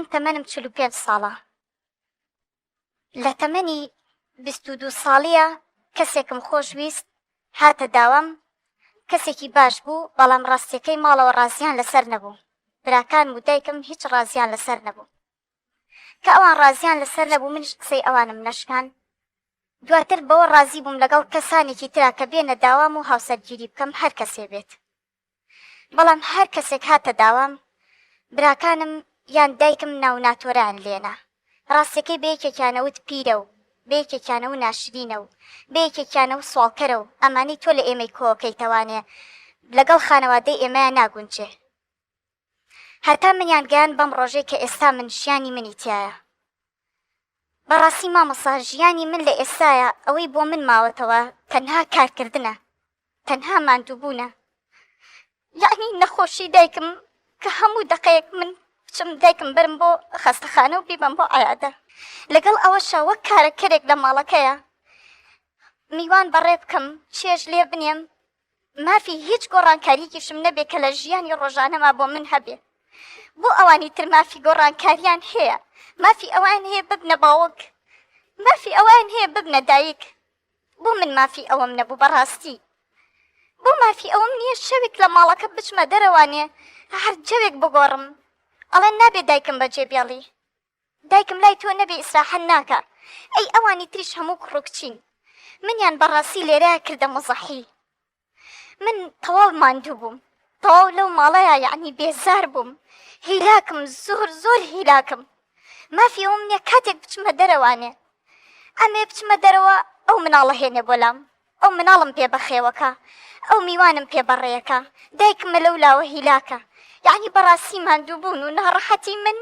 من تەمەنم 45 ساڵە لە تەمەنی 22 ساڵیە کەسێکم خۆش ویست هاتە داوام کەسێکی باش بوو بەڵام ڕاستیەکەی ماڵەوە ڕازیان لەسەر نەبوو براکانم و دایکم هیچ ڕازیان لەسەر نەبوو کە ئەوان ڕازیان لەسەر نەبوو منیش قسەی ئەوانم نەشکان دواتر بەوە ڕازی بووم لەگەڵ کەسانێکی ترا کە بێنە داوام و هاوسەرگیری بکەم هەر کەسێ بێت بەڵام هەر کەسێک هاتە داوام براکانم یان دایکم ناو ناتۆرەیان لێنا ڕاستەکەی بە یەکێکیانە وت پیرە و بە یەکێکیانە و ناشرینە و بە یەکێکیانە و سواڵکەرە و ئەمانەی تۆ لە ئێمەی کۆکەیتەوانێ لەگەڵ خانەوادەی ئێمەیان ناگونجێ هەتا منیان گەیاند بەم ڕۆژەی کە ئێستا من ژیانی منی تیایە. بەڕاستی مامۆستا ژیانی من لە ئێستایا ئەوەی بۆ من ماوەتەوە تەنها کارکردنە تەنها ماندووبوونە یعنی نەخۆشی دایکم کە هەموو دەقەیەک من بچم دایکم بەرم بۆ خەستەخانە و بیبەم بۆ عیادە لەگەڵ ئەوەشا وەک کارەکەرێک لە ماڵەکەیە میوان بەڕێ بکەم چێژ لێ بنێم مافی هیچ گۆڕانکاریەکیشم نەبێ کە لە ژیانی ڕۆژانەما بۆ من هەبێ بۆ ئەوانی تر مافی گۆڕانکاریان هەیە مافی ئەوان هەیە ببنە باوک مافی ئەوان هەیە ببنە دایک بۆ من مافی ئەوەم نەبوو بەڕاستی بۆ مافی ئەوەم نییە شەوێک لە ماڵەکە بچمە دەرەوانێ هەر جەوێک بگۆڕم ئەڵێن نابێ دایکم بەجێ بێڵی دایکم لای تۆ نەبێ ئیسراحەت ناکا ئەی ئەوانی تریش هەموو کوڕ و کچین منیان بەڕاستی لێرە کردە مزەحی من تەواو ماندوو بووم تەواو لەو ماڵەیە یعنی بێزار بووم هیلاکم زۆر زۆر هیلاکم مافی ئەوم نییە کاتێک بچمە دەرەوانێ ئەمێ بچمە دەرەوە ئەو مناڵە هێنێ بۆ لام ئەو مناڵم پێ بەخێوەکە ئەو میوانم پێ بەڕێیەکە دایکمە لەو لاوە هیلاکە یعنی بەڕاستی ماندووبوون و ناڕەحەتی من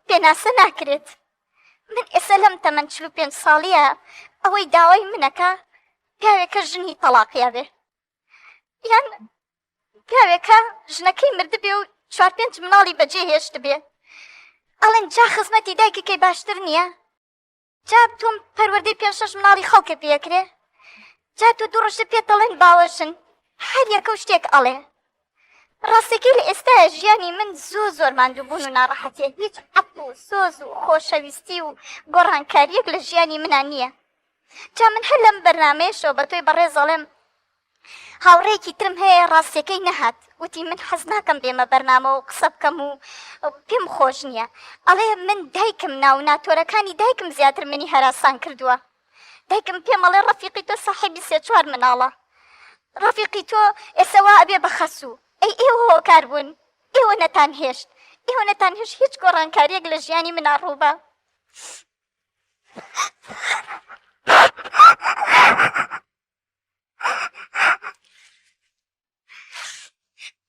پێناسە ناکرێت من ئێستا لەم تەمەن 45 ساڵیە ئەوەی داوای منەکە پیاوێکە ژنی تەڵاقیا بێ یان پیاوێکە ژنەکەی مردبێ و چوار پێنج مناڵی بەجێ هێشت بێ ئەڵێن جا خزمەتی دایکەکەی باشتر نییە جا تۆم پەروەردەی پێنج شەش مناڵی خەڵکە پێکرێ جا تۆ دوو ڕۆژە پێت دەڵێن باوەشن هەر یەکە و شتێک ئەڵێ ڕاستەکەی لە ئێستایا ژیانی من زۆر زۆر ماندووبوون و ناڕەحەتیە هیچ عەقڵ و سۆز و خۆشەویستی و گۆڕانکاریەک لە ژیانی منا نییە جا من هەر لەم بەرنامەیەشەوە بە تۆی بەڕێز ئەڵێم هاوڕێیەکی ترم هەیە ڕاستیەکەی نەهات وتی من حەز ناکەم بێمە بەرنامە و قسە بکەم و پێم خۆش نییە ئەڵێ من دایکم ناو ناتۆرەکانی دایکم زیاتر منی هەراسان کردووە دایکم پێم ئەڵێ ڕەفیقی تۆ ساحێبی سێ چوار مناڵە ڕەفیقی تۆ ئێستا وا ئەبێ بە خەسوو ئەی ئێوە هۆکار بوون ئێوە نەتان هێشت ئێوە نەتان هێشت هیچ گۆڕانکاریەک لە ژیانی منا ڕووبا.